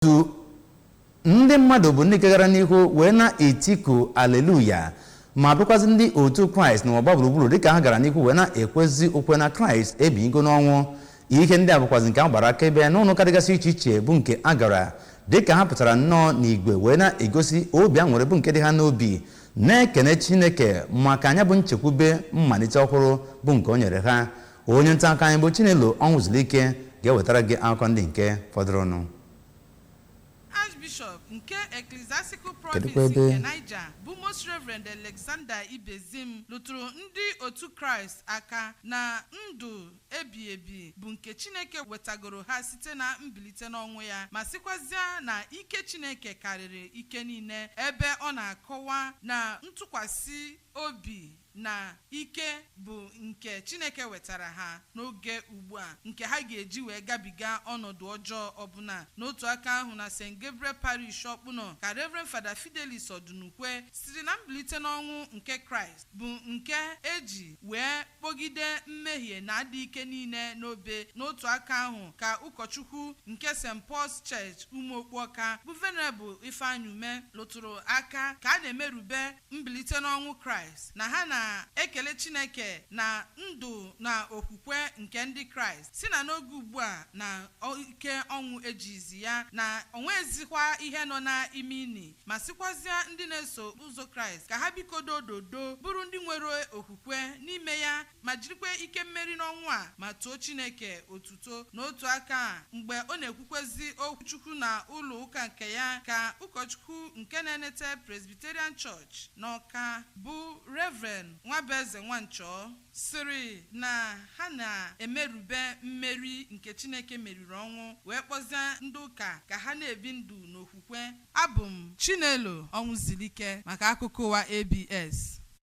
Otu ndị mmadụ bụ ndị gara n'ihu wee na-etiku aleluya ma bụkwazị ndị otu Kraịst n'ụwa gba gburugburu, dịka ha gara n'ihu wee na-ekwezi ukwe na Kraịst ebigo n'ọnwụ. Ihe ndị a bụkwazị nke a gbara akaebe n'ụlọ ụka dịgasị iche iche bụ nke a gara, dịka ha pụtara nnọọ n'igwe wee na-egosi obi aṅụrị bụ nke dị ha n'obi, na-ekene Chineke maka anya bụ nchekwube mmalite ọhụrụ bụ nke o nyere ha. Onye nta akụkọ anyị bụ Chinelo Ọnwụzulike ga-ewetara gị akụkọ ndị nke fọdụrụnụ. Archbishop nke Ecclesiastical Kedụkwa Province ebe nke Niger bụ Most Reverend Alexander Ibezim lụtụrụ ndị otu Kraịst aka na ndụ ebi ebi bụ nke Chineke wetagoro ha site na mbilite n'ọnwụ ya, ma sịkwazịa na ike Chineke karịrị ike niile, ebe ọ na-akọwa na ntụkwasị obi na ike bụ nke Chineke wetara ha n'oge ugbu a nke ha ga-eji wee gabiga ọnọdụ ọjọọ ọbụla. N'otu aka ahụ, na St. Gabriel Parish, Ọkpụnọ, ka Reverend Fada Fidelis Ọdụnukwe siri na mbilite n'ọnwụ nke Kraịst bụ nke eji wee kpọgide mmehie na adị ike niile n'obe. N'otu aka ahụ ka ụkọchukwu nke St. Paul's Church, Ụmụokpuọka, bụ Venerable Ifeanyị Ume lụtụrụ aka ka a na-emerube mbilite n'ọnwụ Kraịst na ha na-ekele Chineke na ndụ na okwukwe nke ndị Kraịst, si na n'oge ugbu a na ike ọnwụ ejizi ya, na onwezikwa ihe nọ n'ime ini, ma sịkwazịa ndị na-eso ụzọ Kraịst ka ha bikodo dodo bụrụ ndị nwere okwukwe n'ime ya, ma jirikwa ike mmeri n'ọnwụ a ma too Chineke otuto. N'otu aka a, mgbe ọ na-ekwukwezi okwuchukwu na ụlọ ụka nke ya, ka ụkọchukwu nke na-enete Presbyterian Church n'Ọka bụ Reverend Nwabeze Nwanchọ sịrị na ha na-emerube mmeri nke Chineke meriri ọnwụ, wee kpọzie ndị ụka ka ha na-ebi ndụ n'okwukwe. Abụ m Chinelo Ọnwụzilike maka akụkọ ụwa ABS.